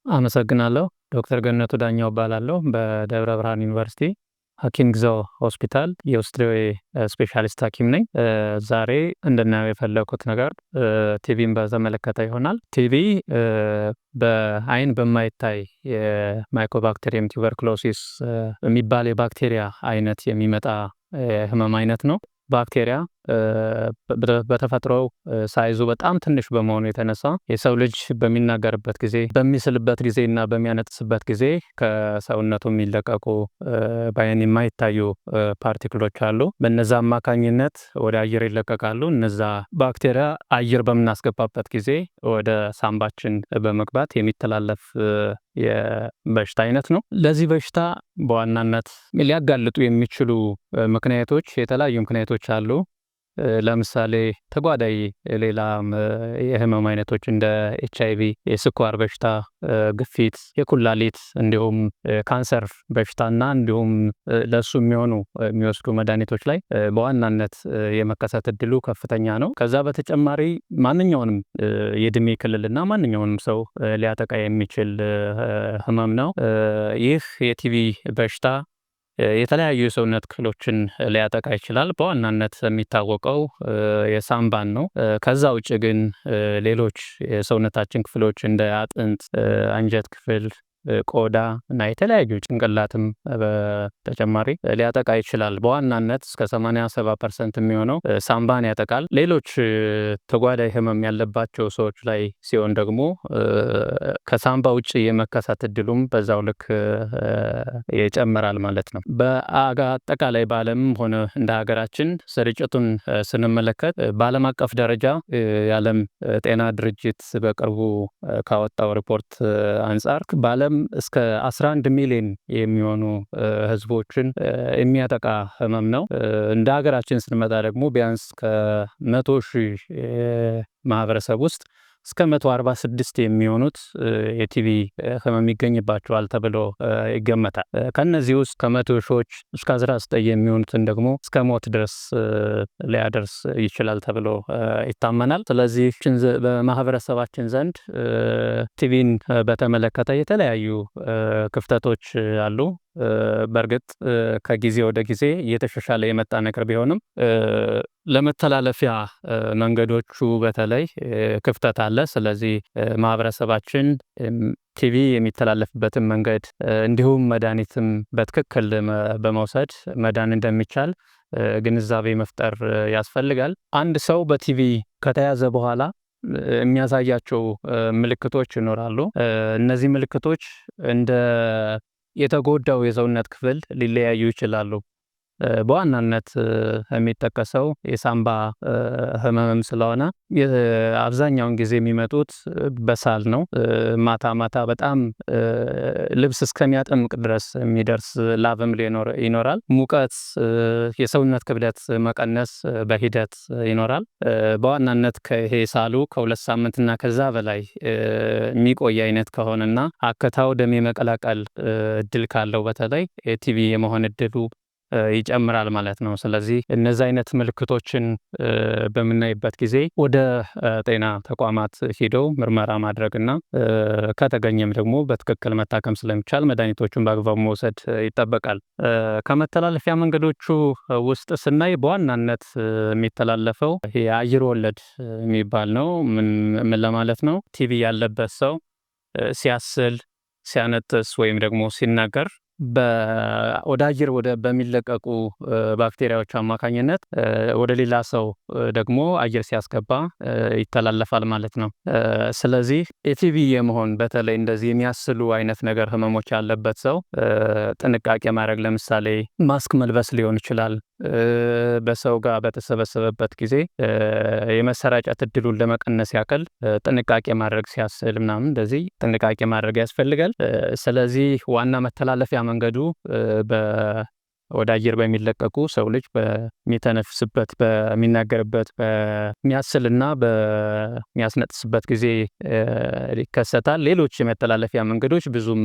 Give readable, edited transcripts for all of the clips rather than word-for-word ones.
አመሰግናለሁ። ዶክተር ገነቱ ዳኛው እባላለሁ። በደብረ ብርሃን ዩኒቨርሲቲ ሐኪም ግዛው ሆስፒታል የውስጥ ደዌ ስፔሻሊስት ሐኪም ነኝ። ዛሬ እንድናየው የፈለኩት ነገር ቲቢን በተመለከተ ይሆናል። ቲቢ በአይን በማይታይ የ Mycobacterium tuberculosis የሚባል የባክቴሪያ አይነት የሚመጣ የህመም አይነት ነው። ባክቴሪያ በተፈጥሮው size ኡ በጣም ትንሽ በመሆኑ የተነሳ የሰው ልጅ በሚናገርበት ጊዜ፣ በሚስልበት ጊዜ እና በሚያነጥስበት ጊዜ ከሰውነቱ የሚለቀቁ በአይን የማይታዩ particle ኦች አሉ። በነዛ አማካኝነት ወደ አየር ይለቀቃሉ። እነዛ ባክቴሪያ አየር በምናስገባበት ጊዜ ወደ ሳምባችን በመግባት የሚተላለፍ የበሽታ አይነት ነው። ለዚህ በሽታ በዋናነት ሊያጋልጡ የሚችሉ ምክንያቶች የተለያዩ ምክንያቶች አሉ። ለምሳሌ ተጓዳኝ ሌላ የህመም አይነቶች እንደ ኤችአይቪ፣ የስኳር በሽታ፣ ግፊት፣ የኩላሊት እንዲሁም ካንሰር በሽታና እንዲሁም ለእሱ የሚሆኑ የሚወስዱ መድኃኒቶች ላይ በዋናነት የመከሰት እድሉ ከፍተኛ ነው። ከዛ በተጨማሪ ማንኛውንም የእድሜ ክልልና ማንኛውንም ሰው ሊያጠቃ የሚችል ህመም ነው። ይህ የቲቢ በሽታ የተለያዩ የሰውነት ክፍሎችን ሊያጠቃ ይችላል። በዋናነት የሚታወቀው የሳምባን ነው። ከዛ ውጭ ግን ሌሎች የሰውነታችን ክፍሎች እንደ አጥንት፣ አንጀት ክፍል፣ ቆዳ እና የተለያዩ ጭንቅላትም በተጨማሪ ሊያጠቃ ይችላል። በዋናነት እስከ 87% የሚሆነው ሳምባን ያጠቃል። ሌሎች ተጓዳኝ ህመም ያለባቸው ሰዎች ላይ ሲሆን ደግሞ ከሳምባ ውጭ የመከሰት እድሉም በዛው ልክ ይጨምራል ማለት ነው። በአጠቃላይ በዓለም ሆነ እንደ ሀገራችን ስርጭቱን ስንመለከት በዓለም አቀፍ ደረጃ የዓለም ጤና ድርጅት በቅርቡ ካወጣው ሪፖርት አንጻር በዓለም እስከ 11 ሚሊዮን የሚሆኑ ህዝቦችን የሚያጠቃ ህመም ነው። እንደ ሀገራችን ስንመጣ ደግሞ ቢያንስ ከ100,000 ማህበረሰብ ውስጥ እስከ 146 የሚሆኑት የቲቢ ህመም ይገኝባቸዋል ተብሎ ይገመታል። ከነዚህ ውስጥ ከመቶ ሺዎች እስከ 19 የሚሆኑትን ደግሞ እስከ ሞት ድረስ ሊያደርስ ይችላል ተብሎ ይታመናል። ስለዚህ በማህበረሰባችን ዘንድ ቲቢን በተመለከተ የተለያዩ ክፍተቶች አሉ። በእርግጥ ከጊዜ ወደ ጊዜ እየተሻሻለ የመጣ ነገር ቢሆንም ለመተላለፊያ መንገዶቹ በተለይ ክፍተት አለ። ስለዚህ ማህበረሰባችን ቲቢ የሚተላለፍበትን መንገድ እንዲሁም መድኃኒትም በትክክል በመውሰድ መዳን እንደሚቻል ግንዛቤ መፍጠር ያስፈልጋል። አንድ ሰው በቲቢ ከተያዘ በኋላ የሚያሳያቸው ምልክቶች ይኖራሉ። እነዚህ ምልክቶች እንደ የተጎዳው የሰውነት ክፍል ሊለያዩ ይችላሉ። በዋናነት የሚጠቀሰው የሳምባ ህመምም ስለሆነ አብዛኛውን ጊዜ የሚመጡት በሳል ነው። ማታ ማታ በጣም ልብስ እስከሚያጠምቅ ድረስ የሚደርስ ላብም ይኖራል። ሙቀት፣ የሰውነት ክብደት መቀነስ በሂደት ይኖራል። በዋናነት ይሄ ሳሉ ከ2 ሳምንትና ከዛ በላይ የሚቆይ አይነት ከሆነና አክታው ደም የመቀላቀል እድል ካለው በተለይ ቲቢ የመሆን እድሉ ይጨምራል ማለት ነው። ስለዚህ እነዚህ አይነት ምልክቶችን በምናይበት ጊዜ ወደ ጤና ተቋማት ሄደው ምርመራ ማድረግና ከተገኘም ደግሞ በትክክል መታከም ስለሚቻል መድኃኒቶቹን በአግባቡ መውሰድ ይጠበቃል። ከመተላለፊያ መንገዶቹ ውስጥ ስናይ በዋናነት የሚተላለፈው የአየር ወለድ የሚባል ነው። ምን ለማለት ነው? ቲቢ ያለበት ሰው ሲያስል፣ ሲያነጥስ ወይም ደግሞ ሲናገር ወደ አየር ወደ በሚለቀቁ ባክቴሪያዎች አማካኝነት ወደ ሌላ ሰው ደግሞ አየር ሲያስገባ ይተላለፋል ማለት ነው። ስለዚህ የቲቢ የመሆን በተለይ እንደዚህ የሚያስሉ አይነት ነገር ህመሞች ያለበት ሰው ጥንቃቄ ማድረግ፣ ለምሳሌ ማስክ መልበስ ሊሆን ይችላል። በሰው ጋር በተሰበሰበበት ጊዜ የመሰራጨት እድሉን ለመቀነስ ያክል ጥንቃቄ ማድረግ፣ ሲያስል ምናምን እንደዚህ ጥንቃቄ ማድረግ ያስፈልጋል። ስለዚህ ዋና መተላለፊያ መንገዱ ወደ አየር በሚለቀቁ ሰው ልጅ በሚተነፍስበት፣ በሚናገርበት፣ በሚያስልና በሚያስነጥስበት ጊዜ ይከሰታል። ሌሎች የመተላለፊያ መንገዶች ብዙም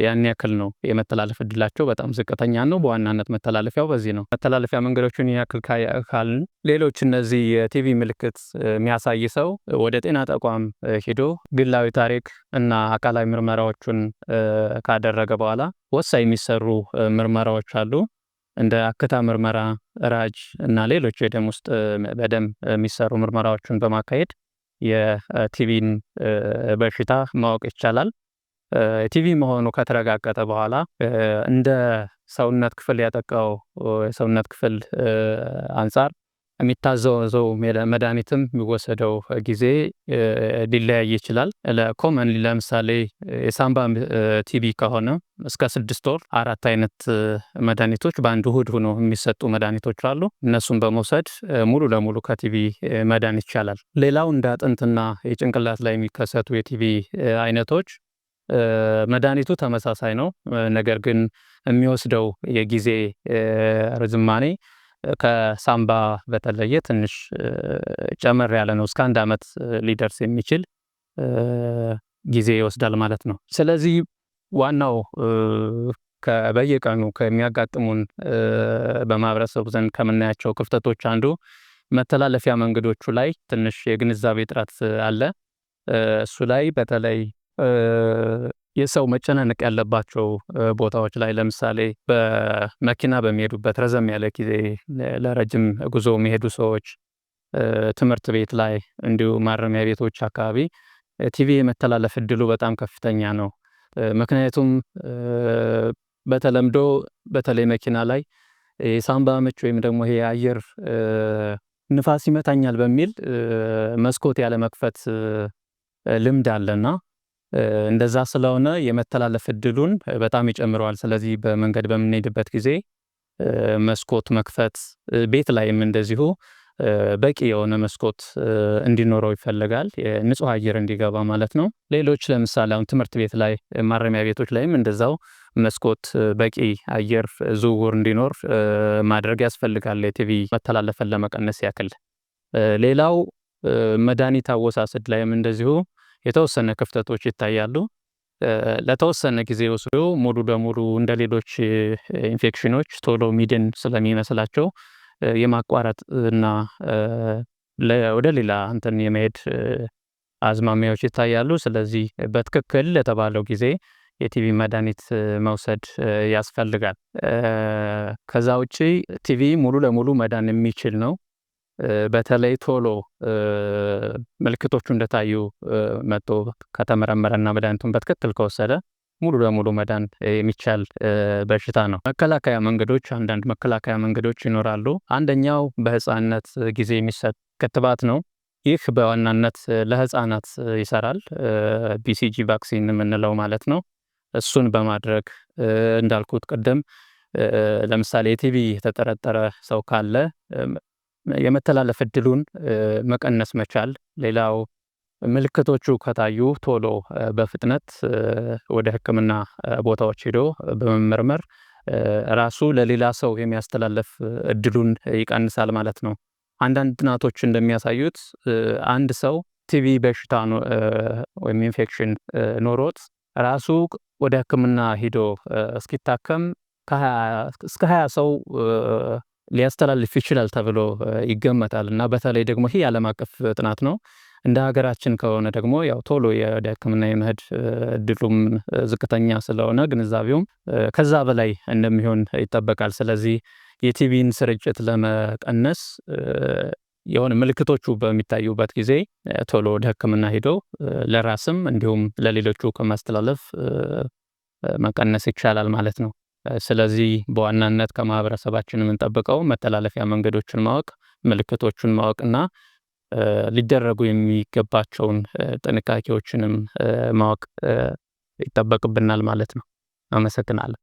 ያን ያክል ነው፣ የመተላለፍ እድላቸው በጣም ዝቅተኛ ነው። በዋናነት መተላለፊያው በዚህ ነው። መተላለፊያ መንገዶችን ያክል ካልን ሌሎች እነዚህ የቲቢ ምልክት የሚያሳይ ሰው ወደ ጤና ተቋም ሄዶ ግላዊ ታሪክ እና አካላዊ ምርመራዎቹን ካደረገ በኋላ ወሳኝ የሚሰሩ ምርመራዎች አሉ። እንደ አክታ ምርመራ፣ ራጅ እና ሌሎች የደም ውስጥ በደም የሚሰሩ ምርመራዎችን በማካሄድ የቲቢን በሽታ ማወቅ ይቻላል። ቲቢ መሆኑ ከተረጋገጠ በኋላ እንደ ሰውነት ክፍል ያጠቃው የሰውነት ክፍል አንጻር የሚታዘዘው መድኃኒትም የሚወሰደው ጊዜ ሊለያይ ይችላል። ለ common ለምሳሌ የሳምባ ቲቢ ከሆነ እስከ 6 ወር አራት አይነት መድኃኒቶች በአንድ ውህድ ሆኖ የሚሰጡ መድኃኒቶች አሉ። እነሱን በመውሰድ ሙሉ ለሙሉ ከቲቢ መዳን ይቻላል። ሌላው እንደ አጥንትና የጭንቅላት ላይ የሚከሰቱ የቲቢ አይነቶች መድኃኒቱ ተመሳሳይ ነው። ነገር ግን የሚወስደው የጊዜ ርዝማኔ ከሳምባ በተለየ ትንሽ ጨመር ያለ ነው። እስከ አንድ ዓመት ሊደርስ የሚችል ጊዜ ይወስዳል ማለት ነው። ስለዚህ ዋናው በየቀኑ ከሚያጋጥሙን በማህበረሰቡ ዘንድ ከምናያቸው ክፍተቶች አንዱ መተላለፊያ መንገዶቹ ላይ ትንሽ የግንዛቤ እጥረት አለ። እሱ ላይ በተለይ የሰው መጨናነቅ ያለባቸው ቦታዎች ላይ፣ ለምሳሌ በመኪና በሚሄዱበት ረዘም ያለ ጊዜ ለረጅም ጉዞ የሚሄዱ ሰዎች፣ ትምህርት ቤት ላይ፣ እንዲሁ ማረሚያ ቤቶች አካባቢ ቲቢ የመተላለፍ እድሉ በጣም ከፍተኛ ነው። ምክንያቱም በተለምዶ በተለይ መኪና ላይ የሳምባ ምች ወይም ደግሞ ይሄ የአየር ንፋስ ይመታኛል በሚል መስኮት ያለመክፈት ልምድ አለና እንደዛ ስለሆነ የመተላለፍ እድሉን በጣም ይጨምረዋል። ስለዚህ በመንገድ በምንሄድበት ጊዜ መስኮት መክፈት፣ ቤት ላይም እንደዚሁ በቂ የሆነ መስኮት እንዲኖረው ይፈልጋል፣ ንጹህ አየር እንዲገባ ማለት ነው። ሌሎች ለምሳሌ አሁን ትምህርት ቤት ላይ፣ ማረሚያ ቤቶች ላይም እንደዛው መስኮት በቂ አየር ዝውውር እንዲኖር ማድረግ ያስፈልጋል፣ የቲቢ መተላለፍን ለመቀነስ ያክል። ሌላው መድኃኒት አወሳሰድ ላይም እንደዚሁ የተወሰነ ክፍተቶች ይታያሉ። ለተወሰነ ጊዜ ወስዶ ሙሉ ለሙሉ እንደ ሌሎች ኢንፌክሽኖች ቶሎ ሚድን ስለሚመስላቸው የማቋረጥ እና ወደ ሌላ እንትን የመሄድ አዝማሚያዎች ይታያሉ። ስለዚህ በትክክል ለተባለው ጊዜ የቲቢ መድኃኒት መውሰድ ያስፈልጋል። ከዛ ውጪ ቲቢ ሙሉ ለሙሉ መዳን የሚችል ነው። በተለይ ቶሎ ምልክቶቹ እንደታዩ መጥቶ ከተመረመረና መድኃኒቱን በትክክል ከወሰደ ሙሉ ለሙሉ መዳን የሚቻል በሽታ ነው። መከላከያ መንገዶች፣ አንዳንድ መከላከያ መንገዶች ይኖራሉ። አንደኛው በህፃንነት ጊዜ የሚሰጥ ክትባት ነው። ይህ በዋናነት ለህፃናት ይሰራል። BCG vaccine የምንለው ማለት ነው። እሱን በማድረግ እንዳልኩት ቅድም ለምሳሌ የቲቢ የተጠረጠረ ሰው ካለ የመተላለፍ እድሉን መቀነስ መቻል። ሌላው ምልክቶቹ ከታዩ ቶሎ በፍጥነት ወደ ሕክምና ቦታዎች ሄዶ በመመርመር ራሱ ለሌላ ሰው የሚያስተላልፍ እድሉን ይቀንሳል ማለት ነው። አንዳንድ ጥናቶች እንደሚያሳዩት አንድ ሰው ቲቢ በሽታ ወይም ኢንፌክሽን ኖሮት ራሱ ወደ ሕክምና ሂዶ እስኪታከም እስከ 20 ሰው ሊያስተላልፍ ይችላል ተብሎ ይገመታል። እና በተለይ ደግሞ ይሄ የዓለም አቀፍ ጥናት ነው። እንደ ሀገራችን ከሆነ ደግሞ ያው ቶሎ ወደ ሕክምና የመሄድ እድሉም ዝቅተኛ ስለሆነ ግንዛቤውም ከዛ በላይ እንደሚሆን ይጠበቃል። ስለዚህ የቲቢን ስርጭት ለመቀነስ የሆነ ምልክቶቹ በሚታዩበት ጊዜ ቶሎ ወደ ሕክምና ሄዶ ለራስም እንዲሁም ለሌሎቹ ከማስተላለፍ መቀነስ ይቻላል ማለት ነው። ስለዚህ በዋናነት ከማህበረሰባችን የምንጠብቀው መተላለፊያ መንገዶችን ማወቅ፣ ምልክቶቹን ማወቅና ሊደረጉ የሚገባቸውን ጥንቃቄዎችንም ማወቅ ይጠበቅብናል ማለት ነው። አመሰግናለሁ።